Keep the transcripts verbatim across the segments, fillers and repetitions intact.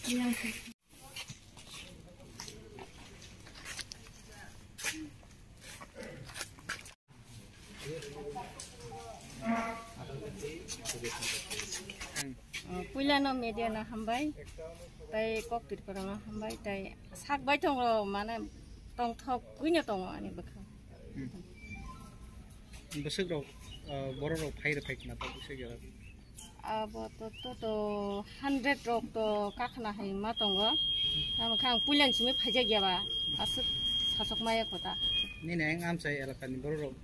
Puila no media no hambai, tai kok tirkora no hambai, tai sak bai tongo, mane tongthok kuino tongo ani bwkha. Bwswk rok, ah, borok rok phai rw phai khna tabuk se jora. Abo to, to, to hundred rok to kakhna hai ma tongo. Tamo khe ang puilan simi phaijak ya ba, aswk sasok maya kota. Nini ang amchai elakani borok rok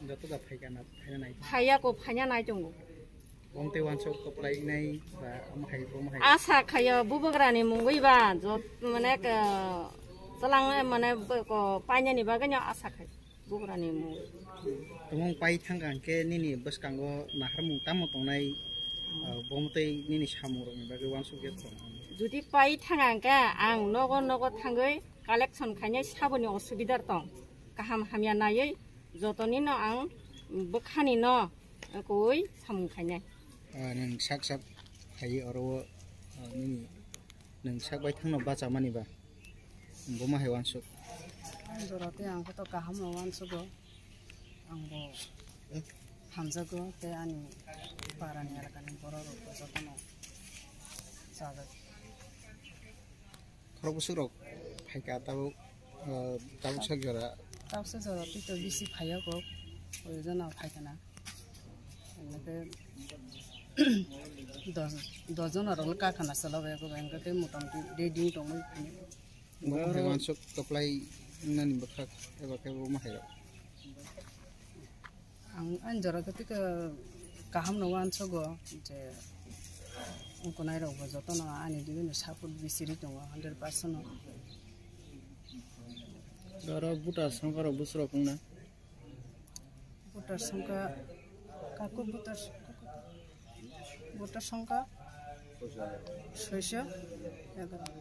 joto da phai kana phaina nai. Phaiya ko phaina nai tongo. Bom tei wansok koplai nai ba omo hai, omo hai. Asa khayo bubagrani mungwi ba jot mane ka tlang mane ko painani bagwi no asa khayo. Bugrani mung. Tongmung pai thangkha hwnkhe nini bwskango naharmung tamo tongnai, ah, bo mwtwi nini samungrokni bagwi uansukya tong. Jodi pai thangkha hwnkhe ang nogo nogo thangwi collection khainai saboni osubidar tong. Kaham hamya naiwi jotonino ang bwkhani no koi samung khainai. Ah, nwng sak sak phaiwi oro o, ah, nini Nwng sak bai thangno bachamani ba? Bo ma hai uansuk? Ang jora tei ang khe to kaham no uansugo. Ang bo hamjago tei ani parani elakani borok rok bo jotono chajak. Khorok bwswk rok phaikha tabuk, ah, tabuk sak jora. Tabuk sak jora tei to bisi phaiya kok, oi jona phaikha na. Hingke dos, dos jona rok le kakhana salo bai ko bai hingke motamoti ready tongmani. Bo hai uansuk koplai nani bwkhak eba khe bo ma hai rok. Ang ani jora khe tike kaham no uansugo je wngkha nai rok bo jotono ani digini support bisiri tongo hundred percent no. Oro buta songkha rok bwswk rok wngna. Voter songkha, kaku voter, voter songkha soiso egaroh.